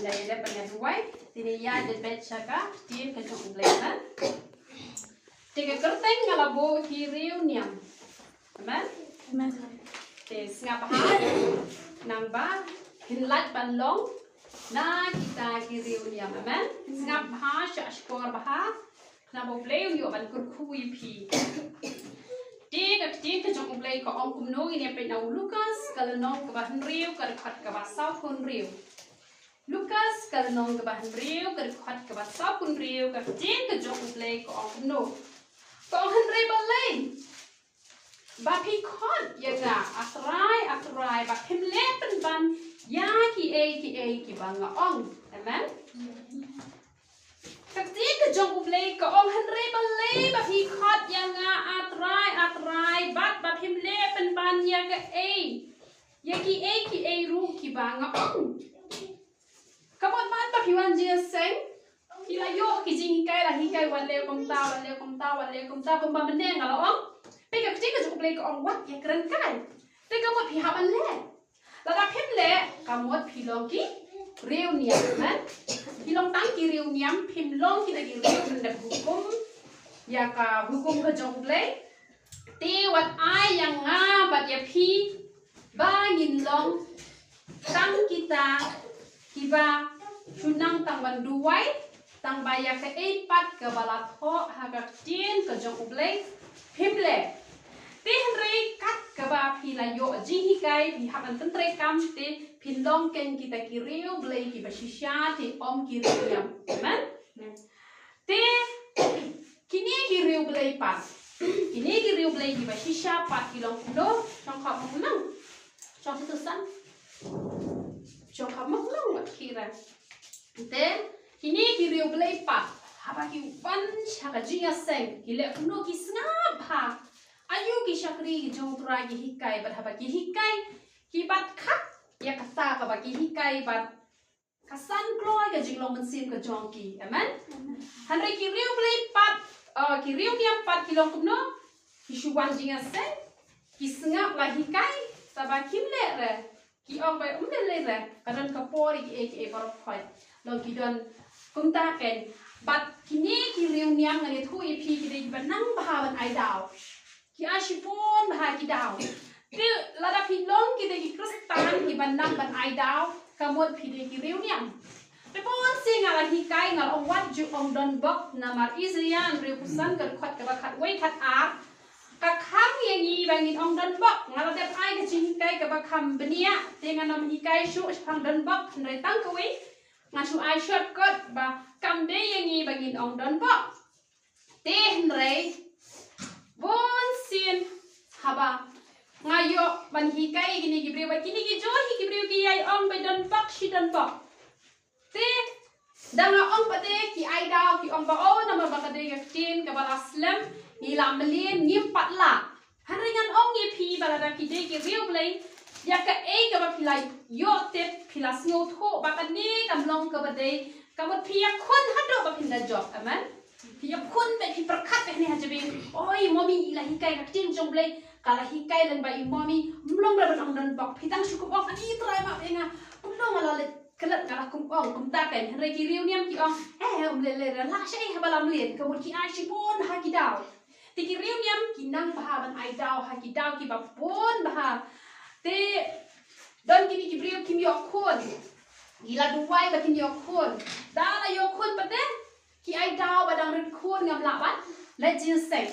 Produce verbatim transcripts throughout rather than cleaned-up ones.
Ïa ïa dep ban ïa duwai, te ngin ïa dep bad sha ka ktien ka jong U Blei, amen. Te ka kyrteng nga la buh Ki Riew Niam. Amen. Amen. Te sngap bha, nang ba phin lait ban long na kita ki riew niam, amen. Sngap bha, sngap shkor bha. Na ba U Blei u ïoh ban kyrkhu ïa phi. Te ka ktien ka jong U Blei ka ong kumno, ngin ïa peit na u Lukas ka lynnong kaba hynriew ka dkhot kaba saw khyndai. Lukas ka lynnong kaba hynriew ka dkhot kaba saw khyndai, ka ktien ka jong U Blei ka ong kumno. Ka ong, hynrei balei ba phi khot ïa nga A Trai, A Trai, ba phim leh pynban ïa kiei kiei kiba nga ong. Amen. Ka ktien ka jong U Blei ka ong, hynrei balei ba phi khot ïa nga A Trai, A Trai, bad ba phim leh pynban ïa kaei, ïa kiei kiei ruh kiba nga ong. Ka mut ba phi wan jingïaseng, phi la ïoh ki jinghikai, la hikai wat leh kumta, wat leh kumta, wat leh kumta, kumba mynne nga la ong. Peit ka ktien ka jong U Blei ka ong wat ïa kren kai. Te ka mut phi hap ban leh. Lada phim leh, ka mut phi long ki riew niam, amen. Phi long tang ki riew niam, phim long kita ki riew ban dep hukum ïa ka hukum ka jong U Blei. Te wat ai ïa nga bad ïa phi ba ngin long tang kita kiba shu nang tang ban duwai, tang ba ïa kaei pat kaba la thoh ha ka ktien ka jong U Blei phim leh. Te hynrei kat kaba phi la ïoh jinghikai, phi hap ban pyntreikam, te phin long kein kita ki riew Blei kiba shisha, te ym ki riew niam. Amen. Te kine ki riew Blei pat, kine ki riew Blei kiba shisha pat ki long kumno? Shong khap mok nang, shong tu san, shong khap mok nang wat khira. Te kine ki riew Blei pat, haba ki wan sha ka jingïaseng, ki leh kumno? Ki sngap bha aïu ki shakri ki jong U Trai ki hikai, bad haba ki hikai, ki bat khap ïa kata kaba ki hikai, bad ka san kloi ka jinglong mynsiem ka jong ki. Amen. Hynrei ki riew Blei pat, uh, ki riew niam pat ki long kumno? Ki shu wan jingïaseng, ki sngap la hikai, tangba kim leh re. Ki ong ba ym leh leh re, ka don ka por ïa kiei kiei baroh khoit. Long ki don kumta kein. Bad kine ki riew niam ngan ïathuh ïa phi, ki dei kiba nang bha ban ai daw. Ki ai shibun bha ki daw. Te lada phi long kita ki Khristan kiba nang ban ai daw, ka mut phi dei ki riew niam. Te bun sien nga la hikai, nga la ong wat ju ong donbok, namar Isaïah hynriew phew san ka dkhot kaba khatwei khatar ka khang ïa ngi ba ngin ong donbok. Nga la dep ai ka jinghikai kaba kham bniah, te ngan ym hikai shuh shaphang donbok, hynrei tang kawei nga shu ai shortcut ba kam dei ïa ngi ba ngin ong donbok. Te hynrei bun sien haba nga ïoh ban hikai ïa kine ki briew, ba kine ki jong hi ki briew ki ïai ong ba donbok shi donbok. Te da nga ong pat te ki ai daw, ki ong ba, oh, namar ba ka dei ka ktien kaba la slem, ngi la mlien, ngim pat lah. Hynrei ngan ong ïa phi ba lada phi dei ki riew Blei, ïa kaei kaba phi la ïoh tip, phi la sngewthuh ba kane kam long kaba dei, ka mut phi ïakhun haduh ba phin da jop. Amen. Phi ïakhun bad phi pyrkhat bad hangne ha jabieng, oi, mommy i la hikai ka ktien jong Blei, ka la hikai lem ba i mommy ym long re ban ong donbok. Phi tang shu kum ong, ani Trai map ïa nga, kumno nga la leit klet, nga la kum ong kumta kein. Hynrei ki riew niam ki ong, eh, ym leh leh re, lah shaei haba la mlien. Ka mut ki ai shibun ha ki daw. Te ki riew niam ki nang bha ban ai daw ha ki daw kiba bun bha. Te don kine ki briew kim ïoh khun, ki la duwai ba kin ïoh khun. Da la ïoh khun pat te ki ai daw ba dang rit khun ngam lah ban leit jingïaseng.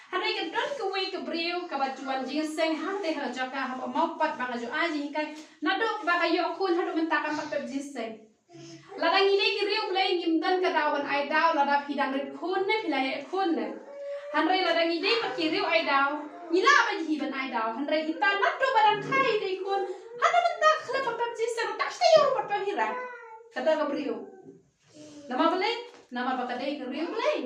Hynrei ka don kawei ka briew kaba ju wan jingïaseng hangtei ha jaka haba mawpat ba nga ju ai jinghikai. Naduh ba ka ïoh khun haduh mynta kam pat pep jingïaseng. Lada ngi dei ki riew Blei ngim don ka daw ban ai daw lada phi dang rit khun ne phi la ïaid khun ne. Hynrei lada ngi dei pat ki riew ai daw, ngi lah ban hi ban ai daw. Hynrei ita naduh ba dang kha ïa dei khun, haduh mynta khlem pat pep jingïaseng, ta shu ïoh ruh pat pep hi ra. Kata ka briew. Namar balei? Namar ba ka dei ka riew Blei.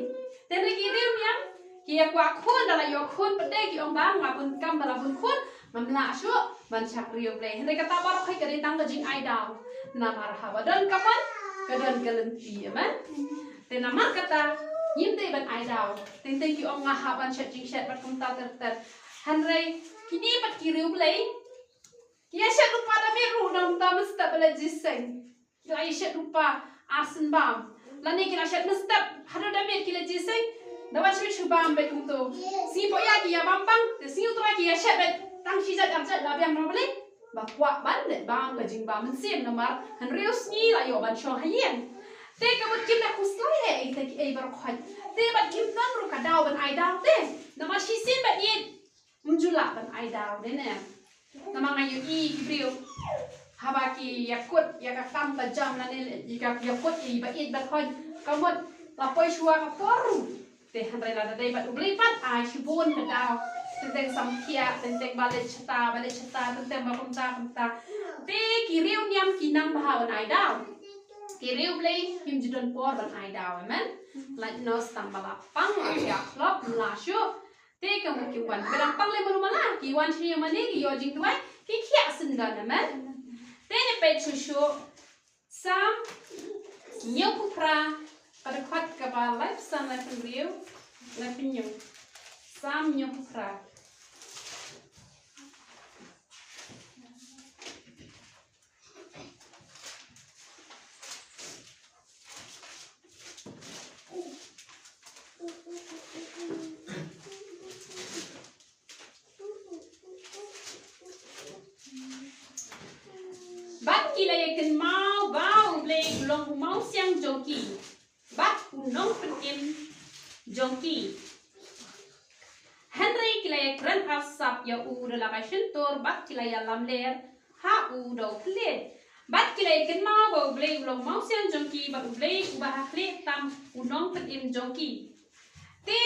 Te hynrei ki riew niam ki ïa kwah khun, da la ïoh khun pat te ki ong ba nga bun kam ba la bun khun, ngam lah shuh ban shakri ïa U Blei. Hynrei kata baroh hi ka dei tang ka jingai daw. Namar haba don ka mon ka don ka lynti, amen. Te namar kata ngim dei ban ai daw. Teng teng ki ong nga hap ban shet jingshet bad kumta ter ter. Hynrei kine pat ki riew Blei ki ïa shet ruh pat da miet ruh, nangta mynstep ba la jingïaseng. Ki la ïa shet rupa arsien bam. Lane ki la shet mynstep haduh da miet ki la jiseng. Da wan shu shu bam bad kumto. Sngi Baroh ki ïa bam bang, te sngi U Trai ki ïa shet bad tang shi jait ar jait la biang ruh balei. Ba kwah ban leh bam ka jingbam mynsiem namar hynriew sngi la ïoh ban shong ha ïing. Te ka mut kim da khuslai ei ei te ki ei baroh khoit. Te bad kim don ruh ka daw ban ai daw te. Namar shisien bad ïeit ym ju lah ban ai daw de ne. Namar nga ïohi ki briew haba ki ïakut ïa ka kam ka jam lane ïa ka ïakut ïa i ba ïeit ba thoiñ ka mut la poi shuwa ka por ruh. Te hynrei lada dei bad U Blei pat ai shibun ka daw. Teng teng samthiah, teng teng ba leit shata, ba leit shata, teng teng ba kumta kumta. Te ki riew niam ki nang bha ban ai daw. Ki riew Blei kim ju don por ban ai daw, amen. Lait nos tang ba la pang la ïa klop la shu. Te ka mut ki wan. Ba dang pang lei mano mala ki wan sha ïing mane ki ïoh jingduwai ki khiah syndon, amen. Te ne peit shuh shuh Salm hynñiewphew phra, ka dkhot kaba laiphew san, laiphew hynriew, laiphew hynñiew. Salm hynñiewphew phra. Bad ki la ïa kynmaw ba U Blei u long u mawsiang jong ki bad u nongpynim jong ki. Hynrei ki la ïa kren arsap ïa u da la ka shyntur bad ki la ïa lamler ha u da u thylliej. Bad ki la ïa kynmaw ba U Blei u long mawsiang jong ki bad U Blei uba ha khlieh tam u nongpynim jong ki. Te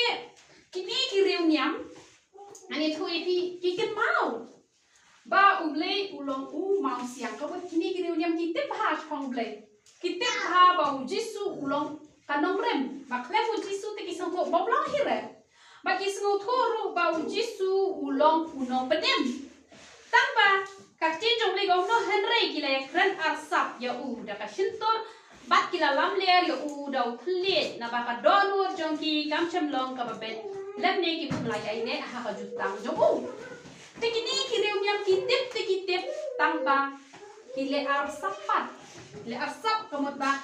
kine ki riew niam, ani thu ïa ki, ki kynmaw ba U Blei u long u mawsiang. Ka mut kine ki riew niam ki tip bha shaphang U Blei. Ki tip bha ba U Jisu u long ka nongrim. Ba khlem U Jisu te ki sngewthuh ba u long hi re. Ba ki sngewthuh ruh ba U Jisu u long u nongpynim. Tang ba ka ktien jong U Blei ka ong noh, hynrei ki la ïa kren arsap ïa u da ka shyntur bad ki la lamler ïa u da u thylliej, naba ka dohnud jong ki kam shym long kaba beit lymne kim lah ïaineh ha ka jutang jong u. Te kine ki riew niam ki tip te ki tip, tang ba ki leh arsap pat. Leh arsap ka mut ba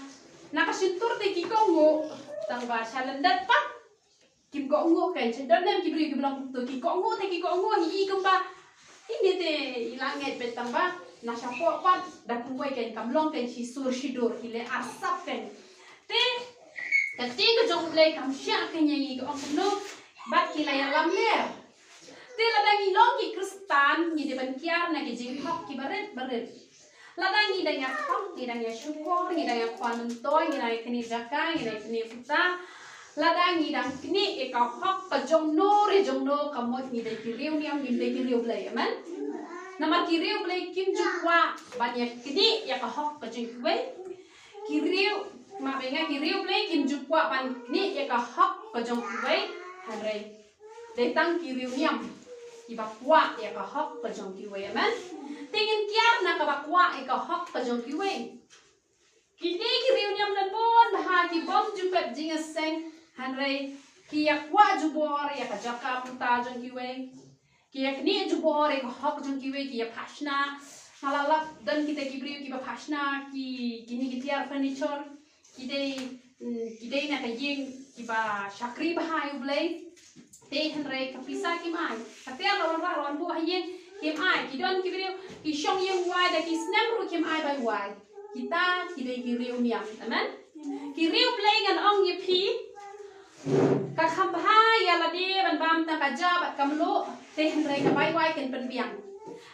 na ka shyntur te ki kohnguh, tang ba sha lyndet pat kim kohnguh. Kan shu don ne em ki briew kiba long kumto, ki kohnguh te ki kohnguh hi i kumba ine te i la ngeit beit, tang ba na shapoh pat da kumwei kan kam long kan shi sur shi dur, ki leh arsap kan. Te ka ktien ka jong U Blei kam shah kynjah ïa ngi, ka ong kumno, bad ki la ïalam ler. Te lada ngi long ki Khristan ngi dei ban kiar na ki jinghok kiba rit ba rit. Lada ngi dang ïa thok, ngi dang ïa shukor, ngi dang ïa khwan myntoi, ngi dang ïa knieh jaka, ngi dang ïa knieh puta. Lada ngi dang knieh ïa ka hok ka jong no re jong no, ka mut ngi dei ki riew niam, ngim dei ki riew Blei. Amen. Namar ki riew Blei kim ju kwah ban ïa knieh ïa ka hok ka jong kiwei. Ki riew, ma ba nga, ki riew Blei kim ju kwah ban knieh ïa ka hok ka jong kiwei. Hynrei dei tang ki riew niam kiba kwah ïa ka hok ka jong kiwei. Amen. Te ngin kiar na kaba kwah ïa ka hok ka jong kiwei. Kine ki riew niam don bun bha ki bym ju pep jingïaseng, hynrei ki ïa kwah jubor ïa ka jaka mynta jong kiwei. Ki ïa knieh jubor ïa ka hok jong kiwei, ki ïa phah shna. Nga la lap don kita ki briew kiba phah shna ki, kine ki tiar furniture. Ki dei, mm, ki dei na ka ïing kiba shakri bha ïa U Blei. Te hynrei ka pisa kim ai. Ka tiar la wanrah la wanbuh ha ïing kim ai. Ki don ki briew ki shong ïing wai da ki snem ruh kim ai bai wai. Kita ki dei ki riew niam. Amen. Ki riew Blei ngan ong ïa phi, ka kham bha ïa lade ban bam tang ka ja bad ka mluh, te hynrei ka bai wai kan pynbiang.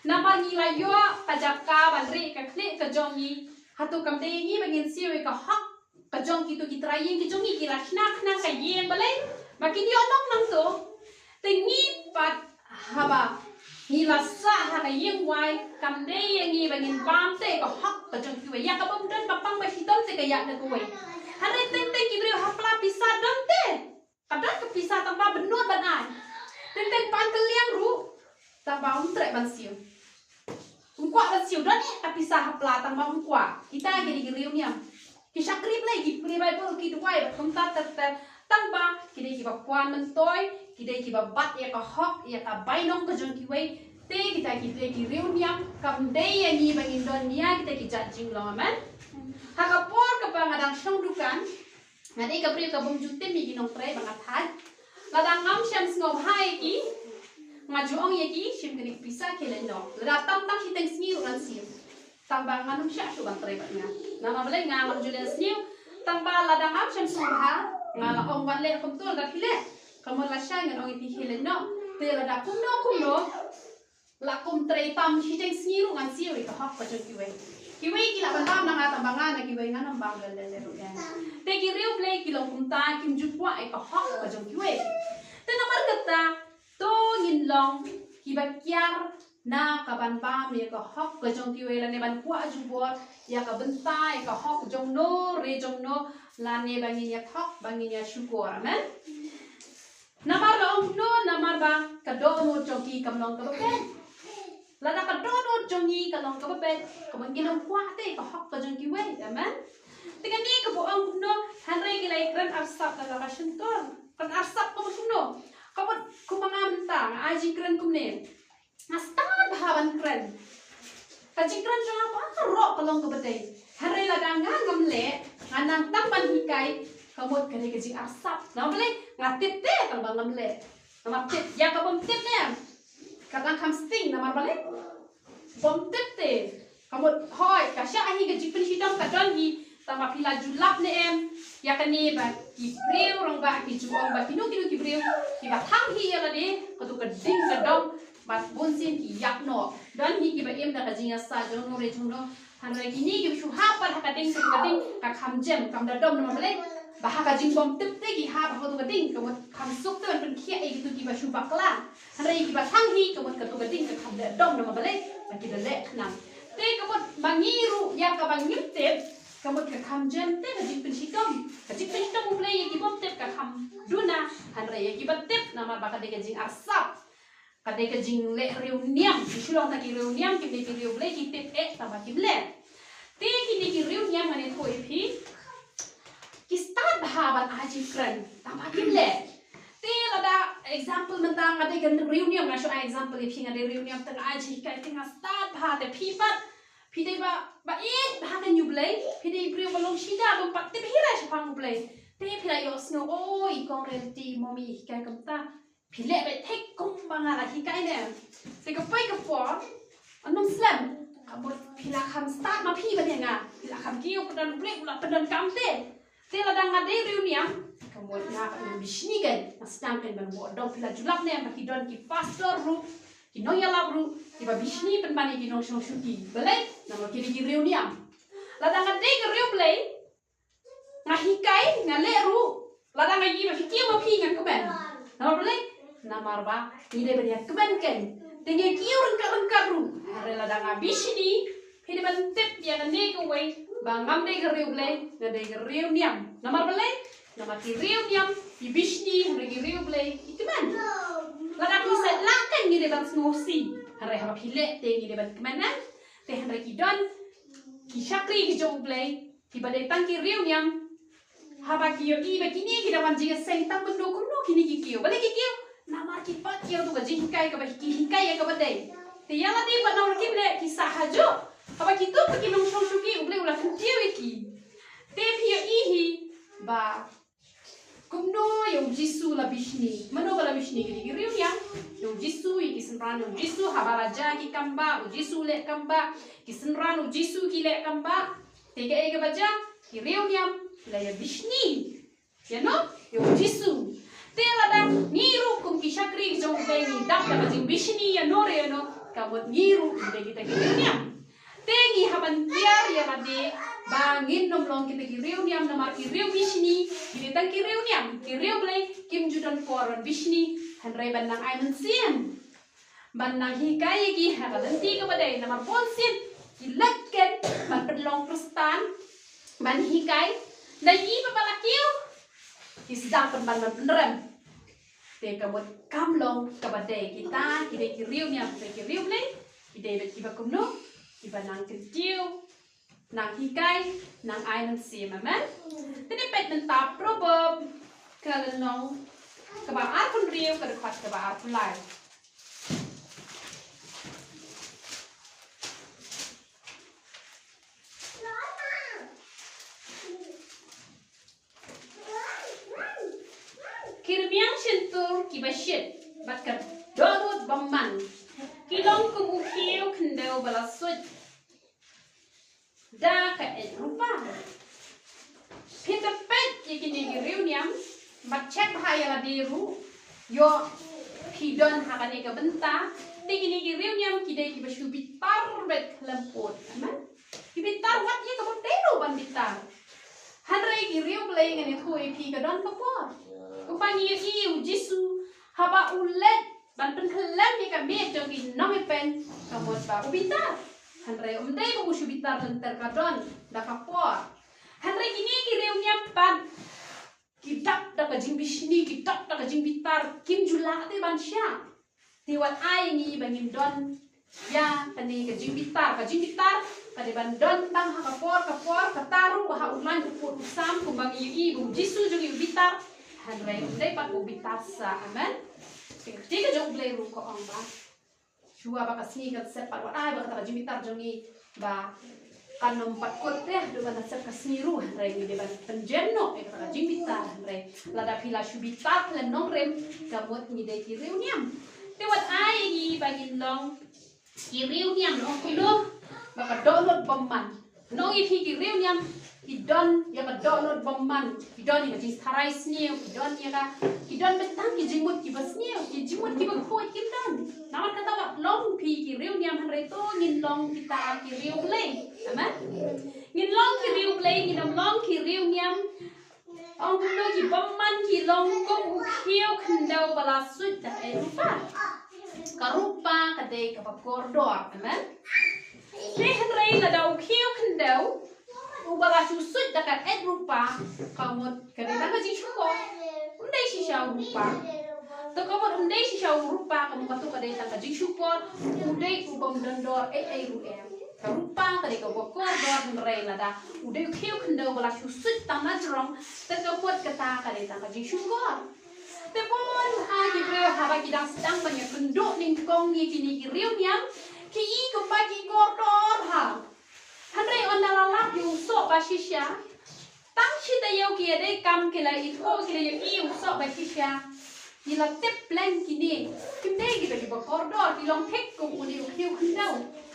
Namar ngi la ïoh ka jaka ban rieh ka khlieh ka jong ngi. Hato kam dei ngi ba ngin siew ïa ka hok ka jong kito ki trai ïing ki jong ngi? Ki la shna khnang ka ïing balei ba kin ïoh long nangto. Te ngi pat haba ngi la sah ha ka ïing wai, kam dei ïa ngi ba ngin bam te ka hok ka jong kiwei. Ïa ka bym don ba pang ba shitom te ka ïa da kawei. Hynrei teng teng ki briew ha pla pisa don te. Ka don ka pisa tang ba bynnud ban ai. Teng teng pan ka liang ruh tang ba um treh ban siew. Um kwah ban siew, don eh ka pisa ha pla tang ba um kwah. Kita ki dei ki riew niam. Ki shakri Blei, ki pule Baibl, ki duwai bad kumta ter ter. Tang ba ki dei kiba kwah myntoi, ki dei kiba bat ïa ka hok, ïa ka bainong ka jong kiwei. Te kita ki, te ki riewniam kam dei ïa ngi ba ngin don ïa kita ki jait jinglong, amen. Ha ka por kaba nga dang shong dukan, nga dei ka briew ka bym ju tim ïa ki nongtrei ba nga thait. Lada ngam shym sngewbha ïa ki, nga ju ong ïa ki, shim kane ka pisa khie leit noh. Lada tam tam shiteng sngi ruh ngan siew. Tang ba ngan ym shah shuh ban trei bad nga. Namar balei? Nga ngam ju leh sniew. Tang ba lada ngam shym sngewbha, nga la ong ban leh kumto, lada phi leh, ka mut lashai ngan ong ïa phi khie leit noh. Te lada kumno kumno, la kum trei tam shiteng sngi ruh ngan siew ïa ka hok ka jong kiwei. Kiwei ki lah ban bam na nga, tang ba nga na kiwei ngan ym bam lei lei ruh ïa. Te ki riewblei ki long kumta, kim ju kwah ïa ka hok ka jong kiwei. Te namar kata, to ngin long kiba kiar na ka ban bam ïa ka hok ka jong kiwei, lane ban kwah jubor ïa ka bynta ïa ka hok jong no re jong no, lane ba ngin ïa thok, ba ngin ïa shukor. Amen. Namar ba ong kumno, namar ba ka dohnud jong ki kam long kaba beit. Lada ka dohnud jong ngi ka long kaba beit, ka ban ngin ym kwah te ka hok ka jong kiwei. Amen. Te kane kaba ong kumno, hynrei ki la ïakren arsap da kaba shyntur. Kren arsap ka mut kumno? Ka mut kumba nga mynta nga ai jingkren kumne. Nga stad bha ban kren. Ka jingkren jong nga baroh ka long kaba dei. Hynrei lada nga ngam leh, nga nang tang ban hikai, ka mut ka dei ka jingarsap. Namar balei? Nga tip te tang ba ngam leh. Namar tip, ïa ka bym tip ne, ka tang kham sting. Namar balei? Bym tip te. Ka mut hooid, ka shah hi ka jingpynshitom ka don hi, tang ba phi la ju lap ne em ïa kane ba ki briew rangbah ki ju ong ba kino kino ki briew kiba thang hi ïa lade, kato ka ding ka dom, bad bunsien ki ïap noh. Don hi kiba im da ka jingïasaid jong no re jong no. Hynrei kine kiba shu hap pat ha ka ding, kato ka ding ka kham jem, kam da dom. Namar balei? Ba ha ka jingbym tip te ki hap ha kato ka ding, ka mut kham suk te ban pynkhiah ïa kito kiba shu bakla. Hynrei kiba thang hi, ka mut kato ka ding ka kham da dom. Namar balei? Ba ki da leh khnang. Te ka mut ba ngi ruh ïa kaba ngim tip, ka mut ka kham jem te ka jingpynshitom. Ka jingpynshitom U Blei ïa ki bym tip ka kham duna, hynrei ïa kiba tip, namar ba ka dei ka jingarsap. Ka dei ka jingleh riewniam. Ki shu long tang ki riewniam, kim dei ki riewblei, ki tip eh tang ba kim leh. Te kine ki riewniam ngan ïathuh ïa phi, ki stad bha ban ai jingkren, tang ba kim leh. Te lada example mynta nga dei ka riewniam, nga shu ai example ïa phi, nga dei riewniam, te nga ai jinghikai, te nga stad bha, te phi pat phi dei ba, ba ïeit bha ha U Blei, phi dei briew ba long shida, bym pat tip hi re shaphang U Blei. Te phi la ïohsngew, o, i kong Reality, i Mommy i hikai kumta. Phi leh beit thik kumba nga la hikai ne. Te ka poi ka por, ym slem, ka mut phi la kham stad ma phi ban ïa nga. Phi la kham kiew, pynban U Blei u la pyndonkam te. Te lada nga dei riewniam, ka mut nga pat ngan bishni kein, nga sdang kein ban buh dong. Phi la ju lap ne em ba ki don ki pastor ruh, ki nongïalap ruh kiba bishni pynban ïa ki nongshong shuki. Balei? Namar ki dei ki riewniam. Lada nga dei ka riewblei, nga hikai, nga leh ruh, lada nga ïohi ba phi kiew ma phi, ngan kmen. Namar balei? Namar ba ngi dei ban ïa kmen kein. Te ngi kiew ryngkat ryngkat ruh, hynrei lada nga bishni, phi dei ban tip ïa kane kawei ba ngam dei ka riewblei, nga dei ka riewniam. Namar balei? Namar ki riewniam ki bishni, hynrei ki riewblei ki kmen. Lada ki sait lah kein ngi dei ban sngewsih, hynrei haba phi leh te ngi dei ban kmen, eh? Te hynrei ki don ki shakri ki jong U Blei, kiba dei tang ki riewniam, haba ki ïohi ba kine ki dang wan jingïaseng tang mynno, kumno kine ki kiew? Balei ki kiew? Namar ki pat ïoh tu ka jinghikai kaba ki hikai ïa kaba dei. Te ïa lade pat namar kim leh, ki sah hajuh. Haba kito pat ki nongshong shuki, U Blei u la kyntiew ïa ki. Te phi ïohi hi ba kumno ïa U Jisu la bishni. Mano ba la bishni? Ki dei ki riewniam. Ïa U Jisu, ïa ki synran U Jisu, haba la jia ki kam bah, U Jisu u leh kam bah. Ki synran U Jisu ki leh kam bah. Te kaei kaba jia? Ki riewniam ki la ïa bishni ïano? Ïa U Jisu. Te lada ngi ruh kum ki shakri jong U Blei ngi dap da ka jingbishni ïano re ïano, ka mut ngi ruh ngi dei kita ki riewniam. Te ngi hap ban kiar ïa lade ba ngin ym long kita ki riewniam, namar ki riewbishni ki dei tang ki riewniam, ki riewblei kim ju don por ban bishni, hynrei ban nang ai mynsiem, ban nang hikai ïa ki ha ka lynti kaba dei. Namar bunsien ki leit kein ban pynlong Khristan, ban hikai, hynrei i ba la kiew ki sdang pynban ban pynrem. Te ka mut kam long kaba dei. Kita ki dei ki riewniam, ki dei ki riewblei, ki dei beit kiba kumno? Kiba nang kyntiew, nang hikai, nang ai mynsiem. Amen. Te ngin peit mynta Proverb ka lynnong kaba arphew hynriew, ka dkhot kaba arphew lai. kiba shit bad ka dohnud bymman ki long kum u khiew khyndew ba la suid da ka eit rupa. Phi te peit ïa kine ki riewniam bad check bha ïa lade ruh, ïoh phi don ha kane ka bynta. Te kine ki riewniam ki dei kiba shu bitar bad khlem pud. Amen. Ki bitar wat ïa kaba dei ruh ban bitar. Hynrei ki riewblei ngan ïathuh ïa phi ka don ka por. Kumba ngi ïohi u Jisu haba u leit ban pynkhlem ïa ka miet jong ki nongïapeiñ, ka mut ba u bitar. Hynrei um dei ba u shu bitar lynter, ka don da ka por. Hynrei kine ki riewniam pat ki dap da ka jingbishni, ki dap da ka jingbitar, kim ju lah te ban shah. Te wat ai ngi ba ngin don ïa kane ka jingbitar. Ka jingbitar ka dei ban don tang ha ka por ka por, kata ruh ha u laiñ u pud u sam, kumba ngi ïohi ba u Jisu jong ngi u bitar. Hynrei um dei pat u bitar sa. Amen. Te ka jong U Blei ruh ka ong ba shuwa ba ka sngi kan sep pat, wat ai ba kata ka jingbitar jong ngi ba kan ym pat kut te haduh ban da sep ka sngi ruh. Hynrei ngi dei ban pynjem noh ïa kata ka jingbitar. Hynrei lada phi la shu bitar khlem nongrim, ka mut ngi dei ki riewniam. Te wat ai ngi ba ngin long ki riewniam, long kumno? Ba ka dohnud bymman. Ngi ïohi ki riewniam ki don ïa ka dohnud bymman, ki don ïa ka jingtharai sniew, ki don ïa ka, ki don bynta ki jingmut kiba sniew, ki jingmut kiba khuid kim don. Namar kata wat long phi ki riewniam, hynrei to ngin long kita ki riewblei. Amen. Ngin long ki riewblei, ngin ym long ki riewniam. Ong kumno ki bymman? Ki long kum u khiew khyndew ba la suid da ka eit rupa. Ka rupa ka dei kaba kordor. Amen. Te hynrei lada u khiew khyndew uba la shu suid da ka eit rupa, ka mut ka dei tang ka jingshukor. Um dei shisha u rupa. Te ka mut um dei shisha u rupa, ka mut kato ka dei tang ka jingshukor. U dei u bym don dor ei ei ruh em. Ka rupa ka dei kaba kordor, hynrei lada u dei u khiew khyndew ba la shu suid tang na jrong, te ka mut kata ka dei tang ka jingshukor. Te bun ha ki briew haba ki dang sdang ban ïakynduh nyngkong ïa kine ki riewniam, ki i kumba ki kordor ha. Hynrei ynda la lap ïa u soh ba shisha, tang shi taïew ki ïadei kam, ki la ithuh, ki la ïohi u soh ba shisha, ki la tip pleng kine kim dei kiba, kiba kordor, ki long thik kum une u khiew khyndew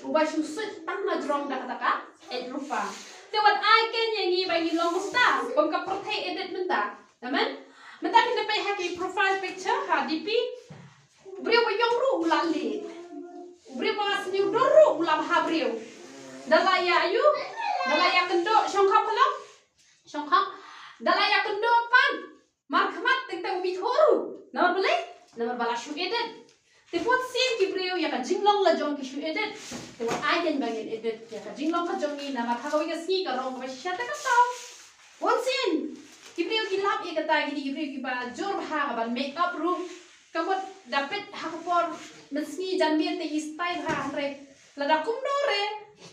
uba shu suid tang na jrong da kata ka eit rupa. Te wat ai keiñ ïa ngi ba ngin long kumta kum ka pyrthei Eden mynta. Amen. Mynta phin da peit ha ki profile picture ha D P. Briew ba ïong ruh u la leh. Briew ba sniew dur ruh u la bha briew. Da la ïa aïu? Da la ïakynduh shongkhap, hello? Shongkhap. Da la ïakynduh pat markhmat, teng teng um ithuh ruh. Namar balei? Namar ba la shu edit. Te bunsien ki briew ïa ka jinglong la jong ki shu edit. Te wat ai keiñ ba ngin edit ïa ka jinglong ka jong ngi, namar ha kawei ka sngi ka rong kaba shisha te ka saw. Bunsien ki briew ki lap ïa kata, kine ki briew kiba jur bha ka ban make up ruh. Ka mut da peit ha ka por mynsngi janmiet te i style bha, hynrei lada kumno re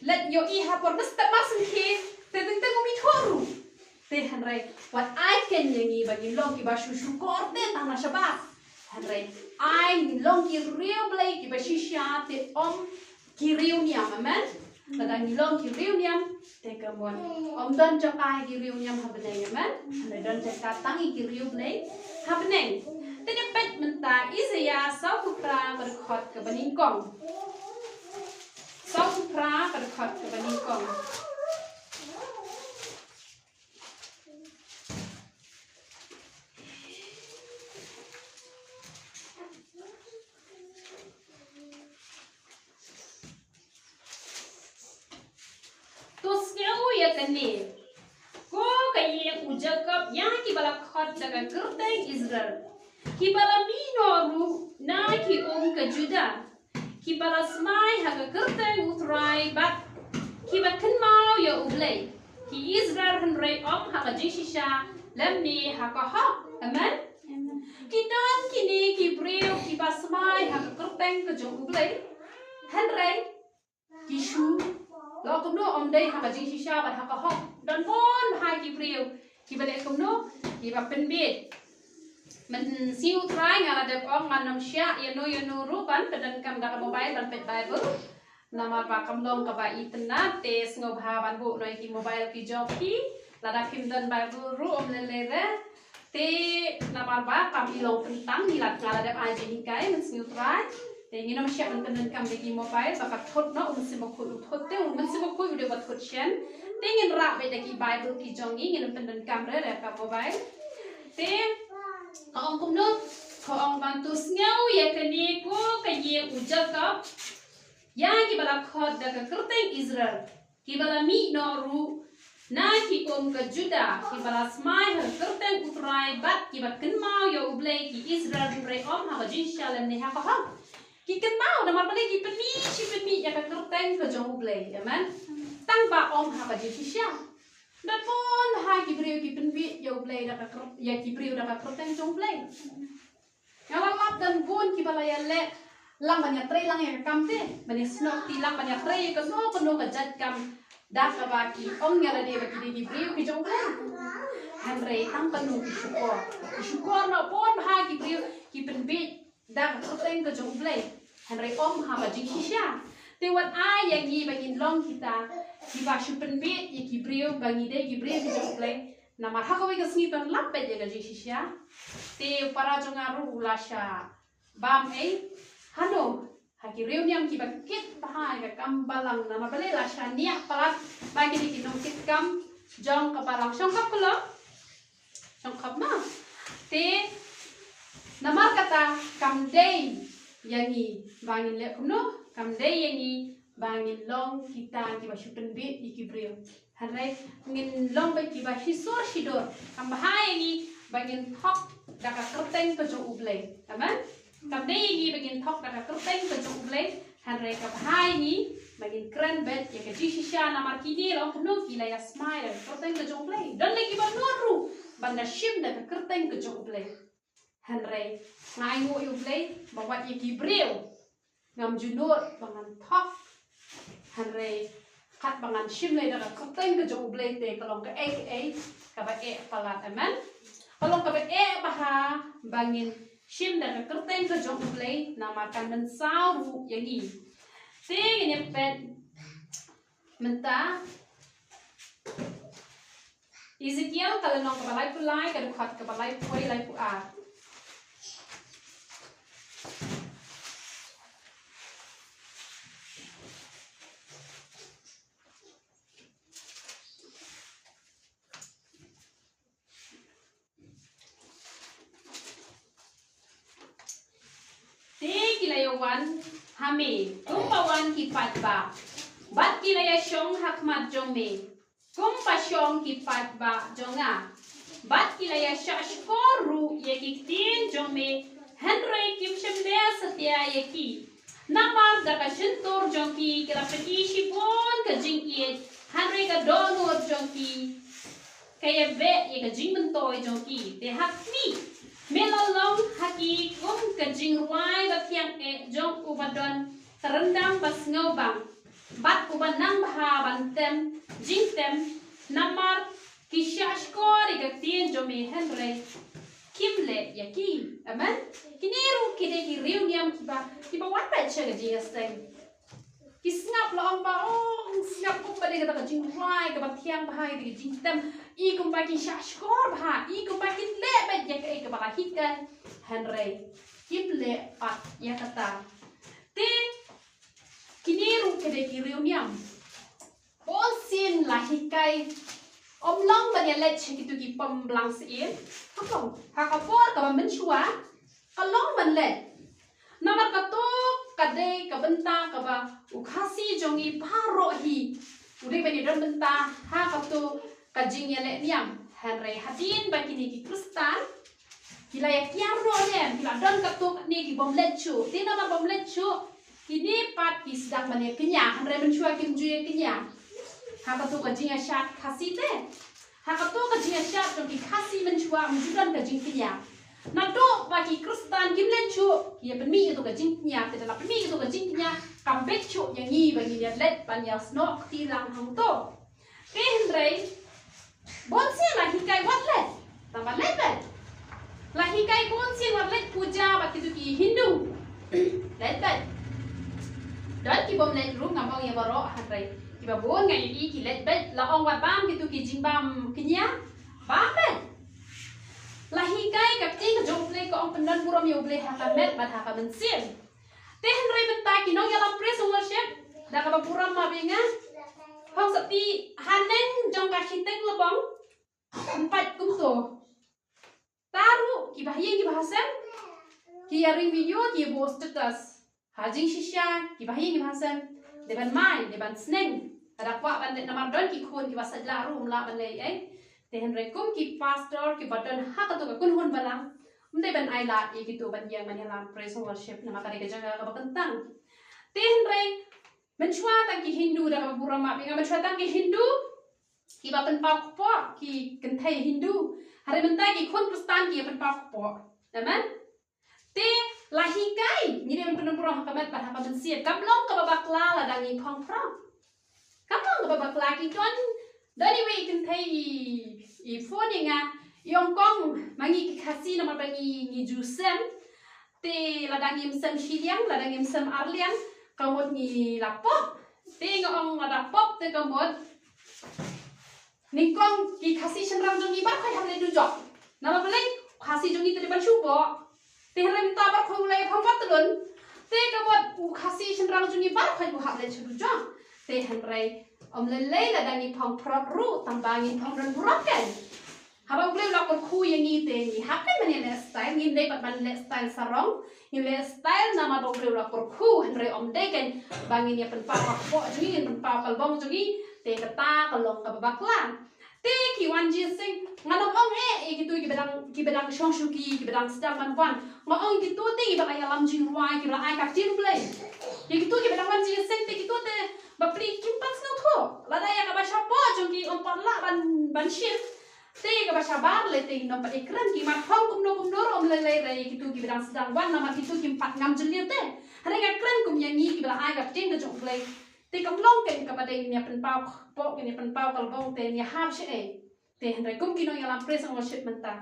leit ïohi ha por mynstep marsyngkhie, te teng teng um ithuh ruh. Te hynrei wat ai keiñ ïa ngi ba ngin long kiba shu shukor te tang na shabar. Hynrei ai ngin long ki riewblei kiba shisha, te ym ki riewniam. Amen. Lada ngi long ki riewniam, te ka mut ym don jaka ïa ki riewniam ha bneng. Amen. Hynrei don jaka tang ïa ki riewblei ha bneng. Te ngin peit mynta Isaïah sawphew phra ka dkhot kaba nyngkong. Sawphew phra ka dkhot kaba nyngkong. To sngew ïa kane, ko ka ïing u Jakob, ïa kiba la khot da ka kyrteng Israel, kiba la mih noh ruh na ki um ka Judah, kiba la smai ha ka kyrteng U Trai bad kiba kynmaw ïa U Blei. Ki Israel hynrei ym ha ka jingshisha lymne ha ka hok. Amen. Amen. Ki don kine ki briew kiba smai ha ka kyrteng ka jong U Blei, hynrei ki shu long kumno? Ym dei ha ka jingshisha bad ha ka hok. Don bun bha ki briew kiba leh kumno? Kiba pynbiej. Mynsngi U Trai nga la dep ong ngan ym shah ïano ïano ruh ban pyndonkam da ka mobile ban peit Bible. Namar ba kam long kaba itynnad, te sngewbha ban buh noh ïa ki mobile ki jong phi. Lada phim don Bible ruh ym lei lei re. Te namar ba kam i long kyntang, ngi la, nga la dep ai jinghikai mynsngi U Trai. Te ngin ym shah ban pyndonkam da ki mobile ba ka thut noh, u Mynsiem Bakhuid u thut, te u Mynsiem Bakhuid u dei ba thut shen. Te ngin rah beit da ki Bible ki jong ngi, ngin ym pyndonkam re re ka mobile. Te ka ong kumno, ka ong ban to sngew ïa kane ko ka ïing u Jakob, ïa kiba la khot da ka kyrteng Israel, kiba la mih noh ruh na ki um ka Judah, kiba la smai ha ka kyrteng U Trai bad kiba kynmaw ïa U Blei ki Israel, hynrei ym ha ka jingshisha lymne ha ka hok. Ki kynmaw namar balei? Ki pynmih shi pynmih ïa ka kyrteng ka jong U Blei. Amen. Tang ba ym ha ka jingshisha. Don bun ha ki briew ki pynmih ïa U Blei da ka kyr-, ïa ki briew da ka kyrteng jong U Blei. Nga la lap don bun kiba la ïaleh lang ban ïatrei lang ïa ka kam te, ban ïasnoh kti lang ban ïatrei ïa kano kano ka jait kam da kaba ki ong ïa lade ba ki dei ki briew ki jong U Blei. Hynrei tang kano ki shukor. Ki shukor noh bun ha ki briew ki pynbieit da ka kyrteng ka jong U Blei. Hynrei ym ha ka jingshisha. Te wat ai ïa ngi ba ngin long kita kiba shu pynbieit ïa ki briew ba ngi dei ki briew ki jong U Blei. Namar ha kawei ka sngi ban lap beit ïa ka jingshisha. Te u para jong nga ruh u la shah bam ei hano ha ki riewniam kiba kit bha ïa ka kam balang. Namar balei? La shaniah palat ba kine ki nongkitkam jong ka balang. Shongkop ka long? Shongkop ma. Te namar kata kam dei ïa ngi ba ngin leh kumno? Kam dei ïa ngi ba ngin long kita kiba shu pynbieit ïa ki briew. Hynrei ngin long beit kiba shisur shidur. Kam bha ïa ngi ba ngin thok da ka kyrteng ka jong U Blei. Amen. Kam dei ïa ngi ba ngin thok da ka kyrteng ka jong U Blei. Hynrei ka bha ïa ngi ba ngin kren beit ïa ka jingshisha, namar kine long kumno? Ki la ïasmai da ka kyrteng ka jong U Blei. Don la kiba nud ruh ban da shim da ka kyrteng ka jong U Blei. Hynrei nga ainguh ïa U Blei ba wat ïa ki briew ngam ju nud ba ngan thok. Hynrei katba ngan shim lei da ka kyrteng ka jong U Blei te ka long kaei kaei kaba eh palat. Amen. Ka long kaba eh bha ba ngin shim da ka kyrteng ka jong U Blei, namar kan mynsaw ruh ïa ngi. Te ngin ïa peit mynta Ezekiel ka lynnong kaba laiphew lai, ka dkhot kaba laiphew wei, laiphew ar. Te ki la ïa wan ha me kumba wan ki paidbah, bad ki la ïa shong ha khmat jong me kumba shong ki paidbah jong nga, bad ki la ïa shah shkor ruh ïa ki ktien jong me, hynrei kim shym leh satia ïa ki. Namar da ka shyntur jong ki ki la pyni shibun ka jingïeit, hynrei ka dohnud jong ki ka ïa beh ïa ka jingmyntoi jong ki. Te ha khmih, me la long ha ki kum ka jingrwai ba thiang eh jong uba don ka ryndang ba sngewbang, bad uba nang bha ban tem jingtem, namar ki shah shkor ïa ka ktien jong me, hynrei kim leh ïa ki. Amen. Kine ruh ki dei ki riewniam kiba, kiba wan beit sha ka jingïaseng. Ki sngap la ong ba, oh, sngap kumba dei kata ka jingrwai kaba thiang bha, ïa ka jingtem. I kumba ki shah shkor bha, i kumba kin leh beit ïa kaei kaba la hikai. Hynrei kim leh pat ïa kata. Te kine ruh ki dei ki riewniam. Bunsien la hikai, ym long ban ïaleit sha kito ki pom blang syiem. Ym long. Ha ka por kaba mynshuwa ka long ban leit. Namar kato ka dei ka bynta kaba u Khasi jong ngi baroh hi u dei ban ïadon bynta ha kato ka jingïaleh niam. Hynrei hadien ba kine ki Khristan ki la ïa kiar noh ne em, ki la don katto katne ki bym leit shuh. Te namar bym leit shuh, kine pat ki sdang ban ïa kñia, hynrei mynshuwa kim ju ïa kñia. Ha kato ka jingïashad Khasi te, ha kato ka jingïashad jong ki Khasi mynshuwa ym ju don ka jingkñia. Naduh ba ki Khristan kim leit shuh, ki ïa pynmih kato ka jingkñia. Te da la pynmih kato ka jingkñia, kam bit shuh ïa ngi ba ngin ïa leit ban ïa snoh kti lang hangto. Te hynrei bunsien la hikai wat leit, tang ba leit beit. La hikai bunsien wat leit puja bad kito ki Hindu. Leit beit. Don ki bym leit ruh, ngam ong ïa baroh, hynrei kiba bun nga ïohi ki leit beit. La ong wat bam kito ki jingbam kñia, bam beit. La ïa U Blei ha ka met bad ha ka mynsiem. Te hynrei mynta ki nongïalam praise and worship, da kaba burom ma bynga, hong sa ti haneng jong ka shiteng lebong, empat kumto. Taru ki bahaïing ki bahasem, ki ïa ring video, ki ïa buh status. Ha jingshisha ki bahaïing ki bahasem, dei ban mai, dei ban sneng. Lada kwah ban leh namar don ki khun ki ba sait lah ruh ym lah ban leh ei. Te hynrei kum ki pastor ki ba don ha kato ka kynhun balang, ym dei ban ai lad ïa kito ban ïeng ban ïalam praise and worship namar ka dei ka jaka kaba kyntang. Te hynrei mynshuwa tang ki Hindu, da kaba burom ma bynga, mynshuwa tang ki Hindu ki ba pynpaw kpoh, ki kynthei Hindu. Hynrei mynta ki khun Khristan ki ïa pynpaw kpoh. Amen. Te la hikai, ngi dei ban pynburom ha ka met bad ha ka mynsiem. Kam long kaba bakla lada ngi phong phrang. Kam long kaba bakla. Ki don, don iwei i kynthei i, i phone ïa nga, i ong kong, ma ngi ki Khasi namar ba ngi, ngi ju sem. Te lada ngim sem shiliang, lada ngim sem arliang, ka mut ngi la pop. Te nga ong lada pop te ka mut nyngkong ki Khasi shynrang jong ngi baroh khoit hap leit dujok. Namar balei? Khasi jong ngi te dei ban shu bok. Te hynrei mynta baroh khoit u la ïa phong pat tylun. Te ka mut u Khasi shynrang jong ngi baroh khoit u hap leit sha dujok. Te hynrei ym lei lei lada ngi phong phrot ruh, tang ba ngin phong don burom kein. Haba U Blei u la kyrkhu ïa ngi te ngi hap kein ban ïa leh style, ngim dei pat ban leh style sarong. Ngi leh style namar ba U Blei u la kyrkhu, hynrei ym dei kein ba ngin ïa pynpaw ka kpoh jong ngi, ngin pynpaw ka lbong jong ngi, te kata ka long kaba bakla. Te ki wan jingïaseng, ngan ym ong eh ïa kito kiba dang, kiba dang shong shuki, kiba dang sdang ban wan. Nga ong kito te kiba la ïalam jingrwai, kiba la ai ka ktien Blei. Ïa kito kiba dang wan jingïaseng te kito te bapli kim pat sngewthuh. Lada ïa kaba shapoh jong ki ym pat lah ban, ban shim. Te kaba shabar lei te ngin ym pat ïakren, ki mat phong kumno kumno ruh ym lei lei, hynrei kito kiba dang sdang wan namar kito kim pat ngam jylliew te. Hynrei nga kren kum ïa ngi kiba la ai ka ktien ka jong U Blei. Te kam long kein kaba dei ngin ïa pynpaw kpoh, ngin ïa pynpaw ka lbong te ngin ïa hap shaei. Te hynrei kum ki nongïalam praise and worship mynta,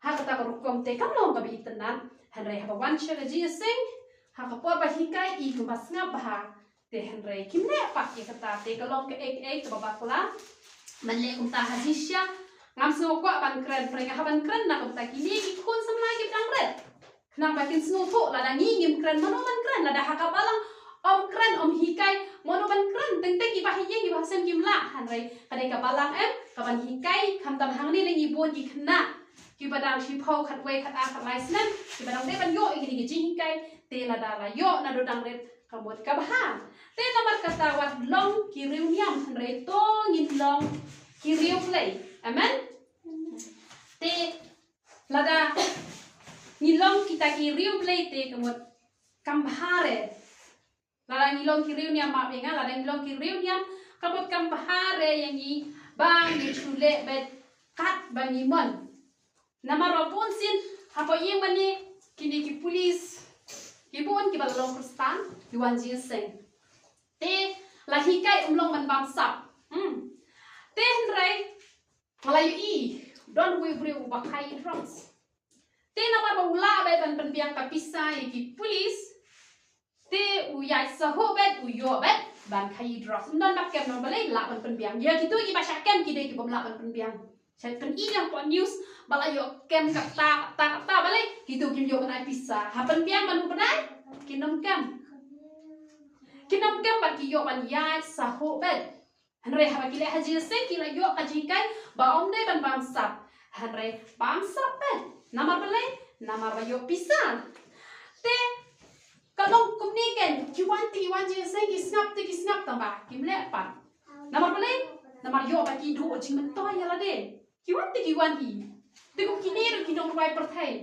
ha kata ka rukom te kam long kaba itynnad. Hynrei haba wan sha ka jingïaseng, ha ka por ba hikai i kumba sngap bha. Te hynrei kim leh pat ïa kata, te ka long kaei kaei kaba bakla. Ban leh kumta ha jingshisha, ngam sngew kwah ban kren, hynrei nga hap ban kren na kumta, kine ki khun samla kiba dang rit. Khnang ba kin sngewthuh, lada ngi ngim kren, mano ban kren, lada ha ka balang ym kren, ym hikai, mano ban kren, teng teng ki bahaïing ki bahasem kim lah, hynrei ka dei ka balang em, kaban hikai, khamtam hangne lei ngi bun ki khynnah kiba dang shiphew, khatwei, khatar, khatlai snem, kiba dang dei ban ïoh ïa kine ki jinghikai, te lada la ïoh naduh dang rit, ka mut kaba bha. Te namar kata wat long ki riewniam, hynrei to ngin long ki riewblei. Amen. Te lada ngi long kita ki riewblei te ka mut kam bha re. Lada ngi long ki riewniam, ma bynga, lada ngi long ki riewniam, ka mut kam bha re ïa ngi ba ngin shu leh beit katba ngi mon. Namar ba bun sien hapoh ïing mane kine ki pulit, ki bun kiba la long Khristan, ki wan jingïaseng. Te la hikai ym long ban bamsap. Hmm. Te hynrei nga la ïohi don uwei u briew uba kha ïa drugs. Te namar ba u lah beit ban pynbiang ka pisa ïa ki pulit, te u ïaid sahuh beit, u ïoh beit ban kha ïa drugs. Ym don ba kem, namar balei? Lah ban pynbiang. Ïa kito kiba shah kem ki dei kibym lah ban pynbiang. Shah pyni hapoh news ba la ïoh kem kata kata kata, balei? Kito kim ïoh ban ai pisa. Ha pynbiang ban u bnai kin ym kem. Kin ym kem bad ki ïoh ban ïaid sahuh beit. Hynrei haba ki leh ha jingïaseng ki la ïoh ka jinghikai ba ym dei ban bamsap. Hynrei bamsap beit. Namar balei? Namar ba ïoh pisa. Te ka long kumne kein, ki wan te ki wan jingïaseng, ki sngap te ki sngap, tang ba kim leh pat. Namar balei? Namar ïoh ba ki duh jingmyntoi ïa lade. Ki wan te ki wan hi. Te kum kine ruh ki nongrwai pyrthei.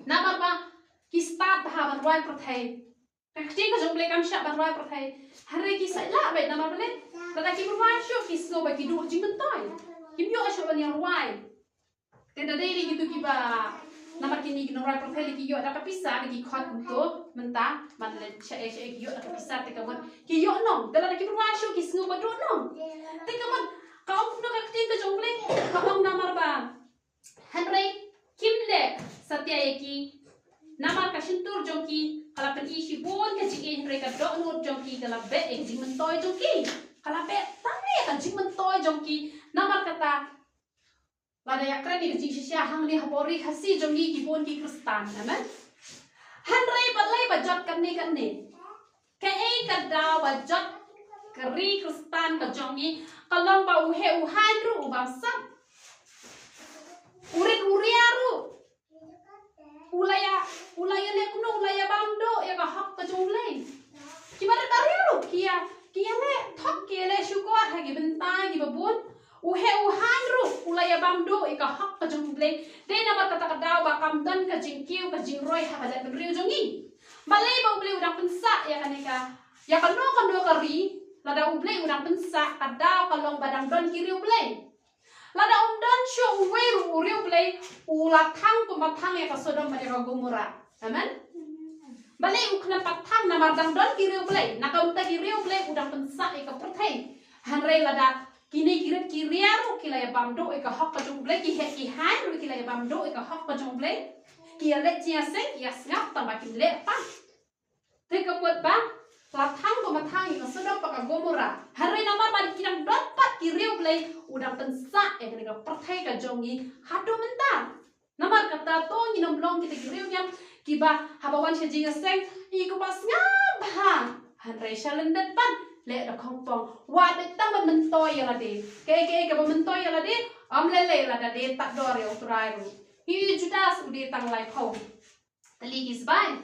Namar ba ki stad bha ban rwai pyrthei. Ka ktien ka jong U Blei kam shah ban rwai pyrthei. Hynrei ki sait lah beit, namar balei? Lada kim rwai shuh ki sngew ba ki duh jingmyntoi. Kim ïoh shuh ban ïa rwai. Te da dei kito kiba, namar kine ki nongrwai pyrthei lei ki ïoh da ka pisa, da ki khot kumto mynta, ban leit shaei shaei ki ïoh da ka pisa, te ka mut ki ïoh nong. Te lada kim rwai shuh ki sngew ba duh nong. Te ka mut ka ong kumno ka ktien ka jong U Blei, ka ong namar ba hynrei kim leh satia ïa ki, namar ka shyntur jong ki ka la pyni shibun ka jingïeit, hynrei ka dohnud jong ki ka la beh ïa ka jingmyntoi jong ki. Ka la beh tang ïa ka jingmyntoi jong ki. Namar kata, lada ïa kren ïa ka jingshisha hangne hapoh ri Khasi jong ngi ki bun ki Khristan. Amen. Hynrei balei ba jot kane kane? Kaei ka daw ba jot ka ri Khristan ka jong ngi? Ka long ba u heh u haiñ ruh u bamsap. U rit u ria ruh u la ïa, u la ïa leh kumno, u la ïa bam duh ïa ka hok ka jong U Blei. Ki barit barit ruh ki ïa, ki ïa leh thok, ki ïa leh shukor ha ki bynta kiba bun. U heh u haiñ ruh u la ïa bam duh ïa ka hok ka jong U Blei. Dei namar kata ka daw ba kam don ka jingkiew ka jingroi ha ka jaitbynriew jong ngi. Balei ba U Blei u dang pynsah ïa kane ka, ïa kano kano ka ri? Lada U Blei u dang pynsah, ka daw ka long ba dang don ki riewblei. Lada um don shuh uwei ruh u riewblei, u la thang kumba thang ïa ka Sodom bad ïa ka Gomorrah. Amen. Balei u khlem pat thang? Namar dang don ki riewblei. Na ka bynta ki riewblei u dang pynsah ïa ka pyrthei. Hynrei lada kine ki rit ki ria ruh ki la ïa bam duh ïa ka hok ka jong U Blei, ki heh ki haiñ ruh ki la ïa bam duh ïa ka hok ka jong U Blei, ki ïa leit jingïaseng, ki ïa sngap tang ba kim leh pat. Te ka mut ba la thang kumba thang ïa ka Sodom bad ka Gomorrah. Hynrei namar ba ki dang don pat ki riewblei, u dang pynsah ïa kane ka pyrthei ka jong ngi haduh mynta. Namar kata to ngin ym long kita ki riewniam kiba haba wan sha jingïaseng, i kumba sngap bha, hynrei sha lyndet pat leh da khongpong. Wat leh tang ban myntoi ïa lade. Kaei kaei kaba myntoi ïa lade, ym lei lei lada dei tad dor ïa U Trai ruh. Hi Judas u dei tang laiphew tylli ki sbai,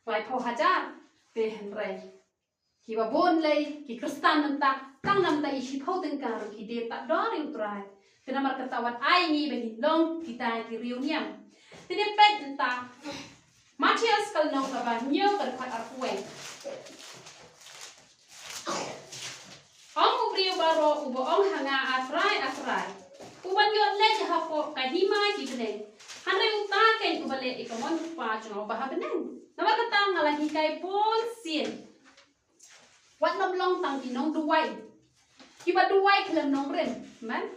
laiphew hajar. Te hynrei kiba bun lei ki Khristan mynta, tang na bynta i shiphew tyngka ruh ki dei tad dor ïa U Trai. Te namar kata wat ai ngi ba ngin long kita ki riewniam. Te ngin peit mynta Mathaios ka lynnong kaba hynñiew ka dkhot arphew wei. Ong u briew baroh uba ong ha nga, A Trai, A Trai, u ban ïoh leit hapoh ka hima ki bneng, hynrei uta keiñ uba leh ïa ka mon u Kpa jong nga uba ha bneng. Namar kata nga la hikai bun sien. Wat nym long tang ki nongduwai kiba duwai khlem nongrim, man.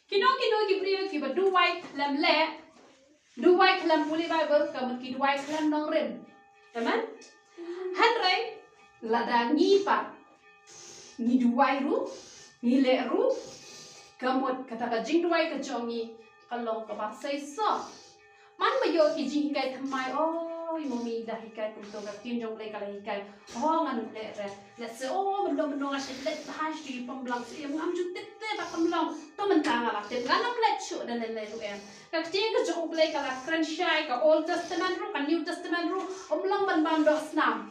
Kino kino ki briew kiba duwai khlem leh, duwai khlem pule Baibl, ka mut ki duwai khlem nongrim. Amen. Hynrei lada ngi pat ngi duwai ruh, ngi leh ruh, ka mut kata ka jingduwai ka jong ngi ka long kaba seisoh. Man ba ïoh ki jinghikai thymmai, oi mummy, da hikai kumto, ka ktien jong U Blei ka la hikai. Oh, ngan ym leh re. Lehse, oh, mynno mynno nga shu leit bha sha ki pynblang, shu ïa ngam ju tip te ba kam long. To mynta nga la tip, ngan ym leit shuh da lei lei ruh em. Ka ktien ka jong U Blei ka la kren shai, ka Old Testament ruh, ka New Testament ruh, ym long ban bam doh snam.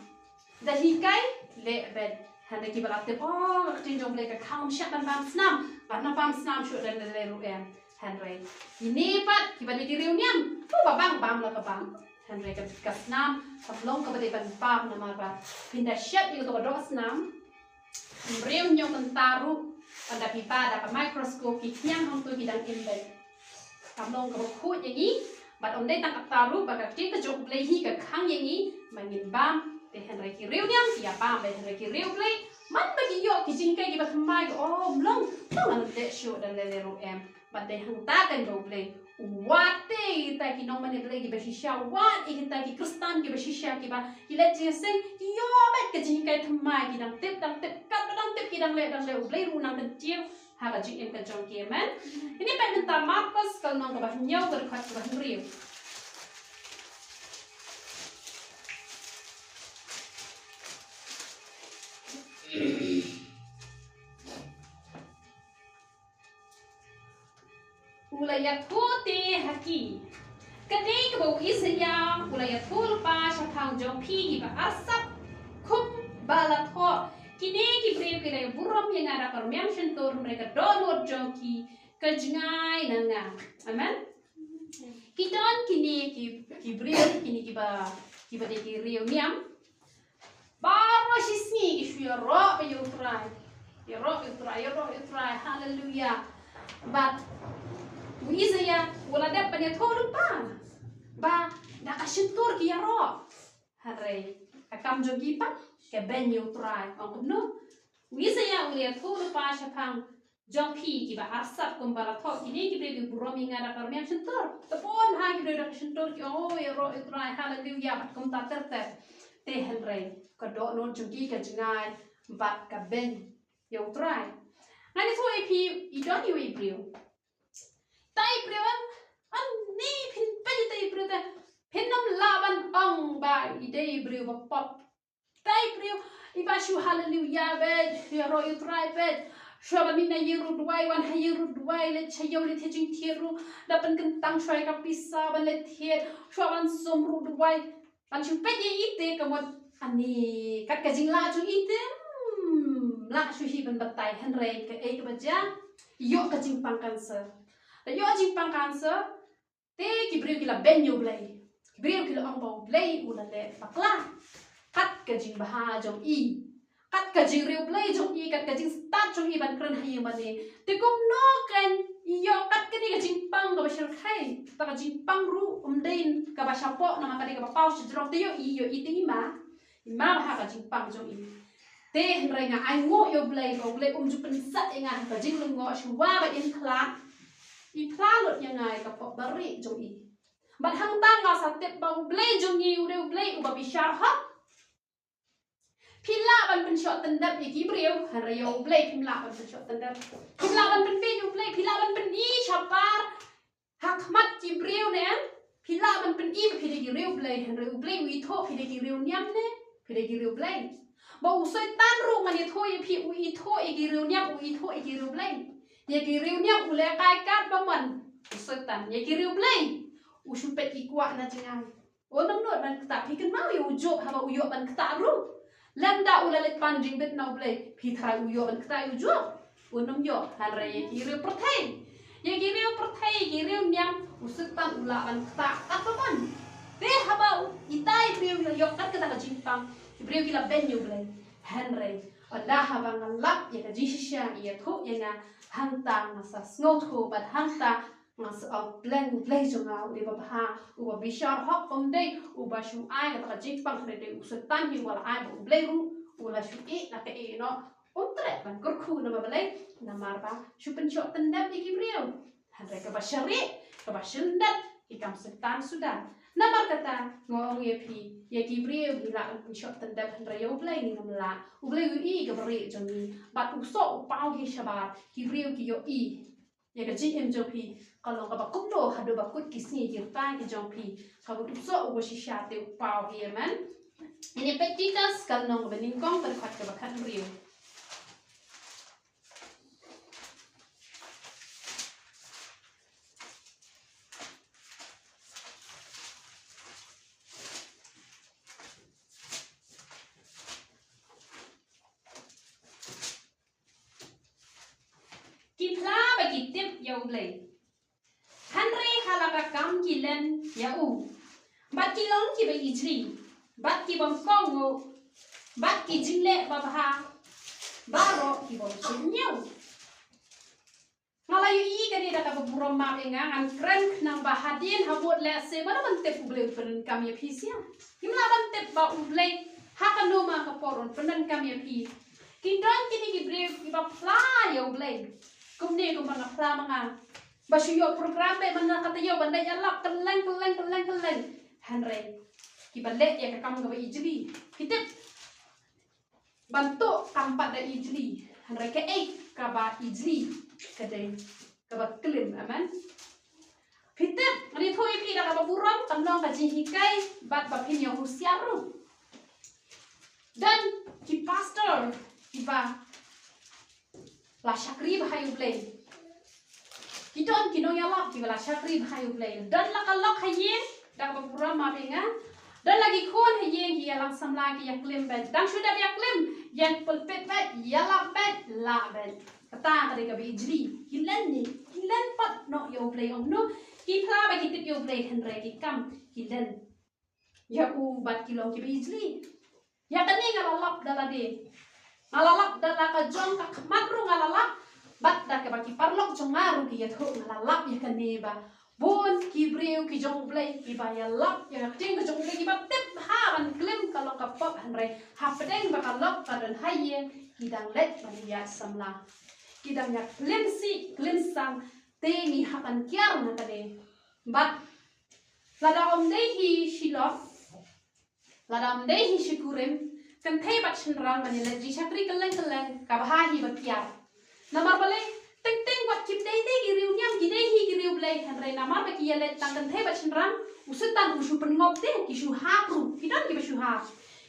Da hikai leh beit. Hynrei kiba la tip, oh, ka ktien jong U Blei ka khang, ym shah ban bam snam, ban ym bam snam shuh da lei lei ruh em. Hynrei kine pat kiba dei ki riewniam, to ba bam bam la ka bam. Hynrei ka, ka snam kam long kaba dei ban bam namar ba phin da shet ïa kato ka doh snam. Briew ñiew mynta ruh, ynda phi peit da ka microscope, ki khñiang hangto ki dang im beit. Kam long kaba khuid ïa ngi. Bad ym dei tang katta ruh, ba ka ktien ka jong U Blei hi ka khang ïa ngi ba ngin bam. Te hynrei ki riewniam ki ïa bam beit, hynrei ki riewblei, man ba ki ïoh ki jinghikai kiba thymmai, ki, oh, ym long, to ngan ym leh shuh da lei lei ruh em. Bad dei hangta keiñ ba U Blei u wad ïa kita ki nongmane Blei kiba shisha, wad ïa kita ki Khristan kiba shisha, kiba ki leit jingïaseng, ki ïoh beit ka jinghikai thymmai, ki dang tip, dang tip, katba dang tip ki dang leh, dang leh, U Blei ruh u nang kyntiew ha ka jingim ka jong ki. Amen. Ngin peit mynta Markos ka lynnong kaba hynñiew, ka dkhot kaba hynriew. U la ïathuh te ha ki, ka dei kaba u Isaïah u la ïathuh lypa shaphang jong phi kiba arsap, kumba la thoh: Kine ki briew ki la ïa burom ïa nga da ka rmiang shyntur, hynrei ka dohnud jong ki ka jngai na nga. Amen. Ki don kine ki, ki briew, kine kiba, kiba dei ki riewniam. Baroh shisngi ki shu ïaroh beit ïa U Trai. Ïaroh beit ïa U Trai, ïaroh beit ïa U Trai. Haleluya. Bad u Isaïah u la dep ban ïathuh lypa ba da ka shyntur ki ïaroh. Hynrei ka kam jong ki pat ka beiñ ïa U Trai. Ong kumno? U Isaïah u la ïathuh lypa shaphang jong phi kiba arsap, kumba la thoh: Kine ki briew ki burom ïa nga da ka rmiang shyntur. Te bun ha ki briew da ka shyntur ki ong, oh, ïaroh ïa U Trai, haleluya, bad kumta ter ter. Te hynrei ka dohnud jong ki ka jngai bad ka beiñ ïa U Trai. Ngan ïathuh ïa phi, i don iwei i briew. Te i briew, ane phin peit ïa i briew te, phin ym lah ban ong ba i Dei briew ba pop. Dei briew iba shu haleluya bad ïaroh ïa u Trai bad. Shuwa ban mih na ïing ruh duwai, wan ha ïing ruh duwai, leit sha ïew leit thied jingthied ruh, da pynkyntang shuwa ïa ka pisa ban leit thied, shuwa ban sum ruh duwai. Ban shu peit ïa i te ka mut ani kat ka jinglah jong i te. Hmm, lah shu hi ban batai, hynrei kaei kaba jia, ïoh ka jingpang cancer. Da ïoh jingpang cancer, te ki briew ki la beiñ ïa u Blei. Ki briew ki la ong ba u Blei u la leh bakla. Kat ka jingbha jong i, kat ka jingriewblei jong i, kat ka jingstad jong i ban kren ha ïing mane. Te kumno kan i ïoh kat kane ka jingpang kaba shyrkhei? Kata ka jingpang ruh ym dei kaba shapoh, namar ka dei kaba paw shajrong. Te ïoh i, ïoh i te i ma, i ma bha ka jingpang jong i. Te hynrei nga ainguh ïa u Blei ba u Blei um ju pynsah ïa nga ha ka jinglyngngoh, shuwa ba in khlad, i phla lut ïa nga ïa ka pop barieh jong i. Bad hangta nga sa tip ba u Blei jong ngi u dei u Blei uba bishar hok. Phi lah ban pynshoh tyndep ïa ki briew, hynrei ïa u Blei phim lah ban pynshoh tyndep. Phim lah ban pynbeit ïa u Blei, phi lah ban pyni shabar ha khmat ki briew ne em? Phi lah ban pyni ba phi dei ki riewblei, hynrei u Blei u ithuh phi dei ki riewniam ne phi dei ki riewblei. Ba u Soitan ruh ngan ithuh ïa phi, u ithuh ïa ki riewniam, u ithuh ïa ki riewblei. Ïa ki riewniam u lehkai katba mon u Soitan, ïa ki riewblei u shu peit i kwah na jngai. Un ym nud ban ktah. Phi kynmaw ïa u Job, haba u ïoh ban ktah ruh, lymda u la leit pan jingbit na u Blei, phi tharai u ïoh ban ktah ïa u Job? Un ym ïoh. Hynrei ïa ki riew pyrthei, ïa ki riew pyrthei, ïa ki riewniam, u Soitan u lah ban ktah katba mon. Te haba u, itai briew ïoh kat kata ka jingpang, ki briew ki la beiñ ïa u Blei. Hynrei ynda haba nga lap ïa ka jingshisha ïathuh ïa nga, hangta nga sa sngewthuh bad hangta nga sa ong, Blei, Blei jong nga u dei babha, uba bishar hok, um dei uba shu ai kata ka jingpang, hynrei dei u Soitan hi uba la ai, ba u Blei ruh u la shu ïeh na kaei noh. Um treh ban kyrkhu namar balei? Namar ba shu pynshoh tyndep ïa ki briew. Hynrei kaba shariah, kaba shyndet, ki kam Soitan suda. Namar kata nga ong ïa phi, ïa ki briew ngi lah ban pynshoh tyndep, hynrei ïa u Blei ngim lah. U Blei u ïohi ïa ka barieh jong ngi. Bad u soh u paw hi shabar, ki briew ki ïohi ïa ka jingim jong phi ka long kaba kumno haduh ba kut ki sngi ki rta ki jong phi. Kaba u soh uba shisha te u paw hi, amen. Ngin ïa peit Titus ka lynnong kaba nyngkong, ka dkhot kaba khathynriew. Ki phla ba ki tip ïa u Blei, hynrei ha la ka kam ki len ïa u. Bad ki long kiba ijli, bad ki bym kohnguh, bad ki jingleh babha baroh ki bym shym ñiew. Nga la ïohi kane da kaba burom map ïa nga, ngan kren khnang ba hadien habud lehse ba la ban tip u Blei un pyndonkam ïa phi sha. Ngim lah ban tip ba u Blei ha kano ma ka por un pyndonkam ïa phi. Ki don kine ki briew kiba phla ïa u Blei, kumne kumba nga phla ma nga, ba shu ïoh program beit man la ka taïew ban leit ïalap kylleng kylleng kylleng kylleng. Hynrei kiba leh ïa ka kam kaba ijli. Phi tip, ban tuh kam pat da ijli, hynrei kaei kaba ijli ka dei kaba klim, amen. Phi tip, ngan ïathuh ïa phi da kaba burom, kan long ka jinghikai bad ba phin ïa husiar ruh. Don ki pastor kiba la shakri bha ïa u Blei. Ki don ki nongïalap kiba la shakri bha ïa u Blei. Don la ka lok ha ïing, da kaba burom map ïa nga. Don la ki khun ha ïing ki ïalang samla ki ïaklim beit. Dang shu dep ïaklim, ïeng pulpit beit, ïalap beit, lah beit. Kata ka dei kaba ijli. Ki len ne, ki len pat noh ïa u Blei, ong no. Ki phla ba ki tip ïa u Blei hynrei ki kam ki len ïa u bad ki long kiba ijli. Ïa kane nga la lap da lade. Nga la lap da la ka jong ka khmat ruh nga la lap. Bad da kaba ki paralok jong nga ruh ki ïathuh nga la lap ïa kane ba bun ki briew ki jong u Blei kiba ïalap ïa ka ktien ka jong u Blei kiba tip bha ban klim ka lok ka pop hynrei hapdeng ba ka lok ka don ha ïing ki dang leit ban ïaid samla. Ki dang ïa klim sih klim sang te ngi hap ban kiar na kane. Bad lada ym dei hi shi lok, lada ym dei hi shi kurim, kynthei bad shynrang ban ïaleit jingshakri kylleng kylleng, ka bha hi ba kiar. Namar balei? Teng teng wat kim dei dei ki riewniam, ki dei hi ki riewblei, hynrei Hynrei namar ba ki ïaleit tang kynthei bad shynrang, u Soitan u shu pynngop te, ki shu hap ruh, ki don kiba shu hap.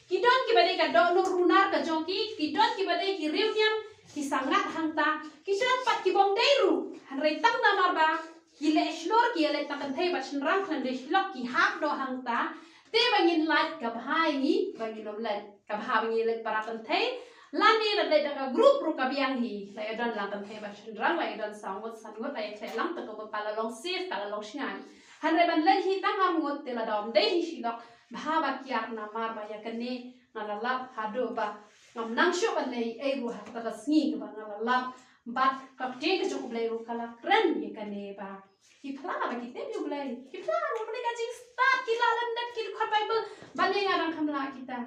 Ki don kiba dei ka dohnud runar ka jong ki, ki don kiba dei ki riewniam, ki sangat hangta, ki don pat ki bym dei ruh. Hynrei tang namar ba ki leh shlur, ki ïaleit tang kynthei bad shynrang, khlem dei shlok ki hap noh hangta. Te ba ngin lait ka bha ïa ngi ba ngin ym leit. Ka bha ba ngi leit para kynthei. Lane lada leit da ka group ruh ka biang hi. La ïa don lang kynthei bad shynrang, la ïa don saw ngut san ngut, la ïa khleh lang, te ka mut ka la long safe, ka la long shngain. Hynrei ban leit hi tang ar ngut, te lada ym dei hi shlok, bha ba kiar, namar ba ïa kane nga la lap haduh ba ngam nang shuh ban leh ei ei ruh ha kata ka sngi kaba nga la lap. Bad ka ktien ka jong U Blei ruh ka la kren ïa kane ba ki phla ba ki tip ïa U Blei. Ki phla ba U Blei ka jingstad, ki la lyndet, ki dkhot Baibl. Ba ne nga dang kham lah kita.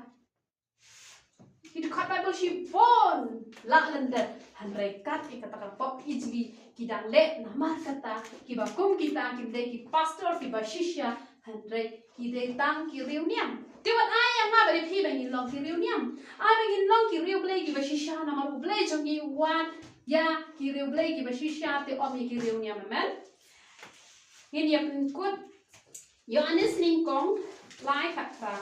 Ki dkhot Baibl shibun, la lyndet. Hynrei kat ïa kata ka pop ijli ki dang leh, namar kata kiba kum kita kim dei ki pastor kiba shisha, hynrei ki dei tang ki riewniam. Te wat ai ïa nga bad ïa phi ba ngin long ki riewniam. Ai ba ngin long ki riewblei kiba shisha, namar U Blei jong ngi u wad ïa ki riewblei kiba shisha, te ym ïa ki riewniam. Amen. Ngin ïa pynkut Ïoannis nyngkong lai khatphra.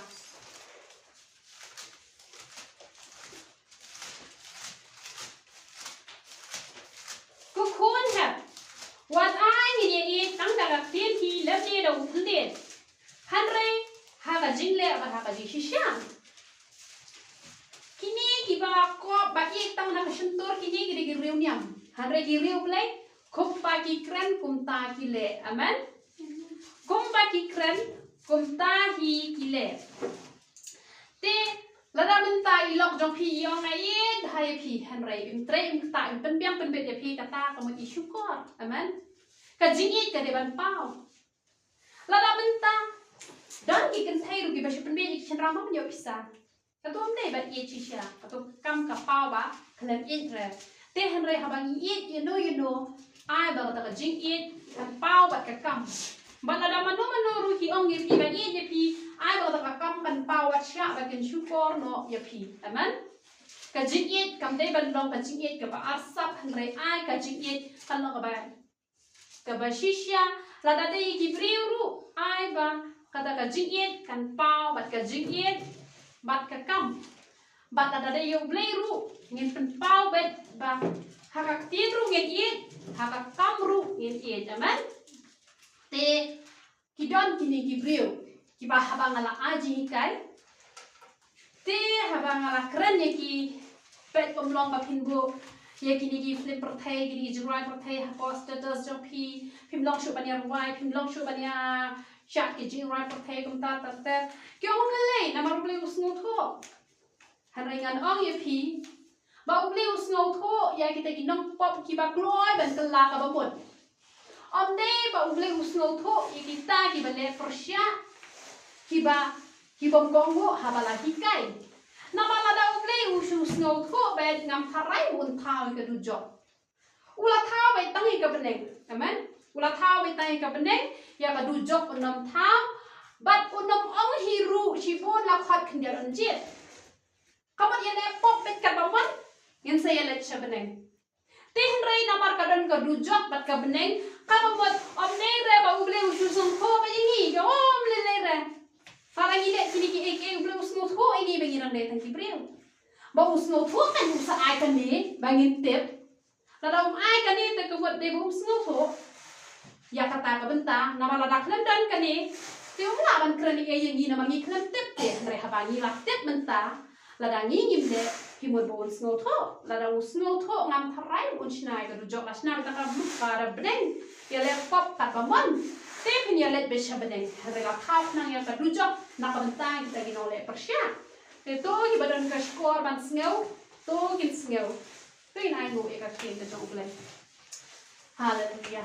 Ko khun hep, wat ai ngin ïa ïeit tang da ka ktien hi lymne da u khyndiat, hynrei ha ka jingleh bad ha ka jingshisha. Kine kiba kop ba ïeit tang na ka shyntur, kine ki dei ki riewniam. Hynrei ki riewblei, kumba ki kren kumta ki leh. Amen. Kumba ki kren kumta hi ki leh. Te lada mynta i lok jong phi i ong nga ïeit bha ïa phi, hynrei im trei im ktah, im pynbiang pynbit ïa phi, kata ka mut i shukor. Amen. Ka jingïeit ka dei ban paw. Lada mynta don ki kynthei ruh kiba shu pynbeit ïa ki shynrang ban ïoh pisa, kato ym dei ban ïeit shisha, kato kam ka paw ba khlem ïeit re. Te hynrei haba ngi ïeit ïano ïano, ai ba kata ka jingïeit kan paw bad ka kam. Bad lada mano mano ruh ki ong ïa phi ban ïeit ïa phi, ai ba kata ka kam kan paw bad shah ba kin shukor noh ïa phi. Amen. Ka jingïeit kam dei ban long ka jingïeit kaba arsap, hynrei ai ka jingïeit kan long kaba kaba shisha. Lada dei ïa ki briew ruh, ai ba kata ka jingïeit kan paw bad ka jingïeit bad ka kam. Bad lada dei ïa U Blei ruh ngin pynpaw bad ba ha ka ktien ruh ngin ïeit, ha ka kam ruh ngin ïeit. Amen. Te ki don kine ki briew kiba haba nga la ai jinghikai, te haba nga la kren ïa ki, peit, ym long ba phin buh ïa kine ki film pyrthei, kine ki jingrwai pyrthei hapoh status jong phi. Phim long shuh ban ïa rwai, phim long shuh ban ïa shad ki jingrwai pyrthei kumta ter ter. Ki ong ym lei lei namar U Blei u sngewthuh. Hynrei ngan ong ïa phi ba U Blei u sngewthuh ïa kita ki nongpop kiba kloi ban kylla kaba mut. Ym dei ba U Blei u sngewthuh ïa kita kiba leh pyrshah, kiba, ki bym kohnguh haba la hikai. Namar lada U Blei u shu sngewthuh bad, ngam tharai un thaw ïa ka dujok. U la thaw beit tang ïa ka bneng. Amen. U la thaw beit tang ïa ka bneng, ïa ka dujok un ym thaw. Bad un ym ong hi ruh shibun la khot khyndiat un jied. Ka mut ïaleh pop beit katba mon, ngin sa ïaleit sha bneng. Te hynrei namar ka don ka dujok bad ka bneng, kaba mut ym dei re ba U Blei u shu sngewthuh bad ïa ngi, ka ym lei lei re. Lada ngi leh kine kiei kiei U Blei u sngewthuh ïa ngi ba ngi dang dei tang ki briew. Ba u sngewthuh kan u sa ai kane ba ngin tip. Lada um ai kane te ka mut dei ba um sngewthuh. Ïa kata ka bynta, namar lada khlem don kane, te um lah ban kren ei ei ïa ngi namar ngi khlem tip te, hynrei haba ngi la tip mynta, lada ngi ngim leh, phi mut ba un sngewthuh. Lada u sngewthuh ngam tharai un shna ïa ka dujok, la shna beit tang ka bneng, ïaleh pop katba mon. Te phin ïaleit beit sha bneng, hynrei la thaw khnang ïa ka dujok na ka bynta kita ki nongleh pyrshah. Te to kiba don ka shkor ban sngew, to kin sngew. To ngin ainguh ïa ka ktien ka jong U Blei. Haleluya.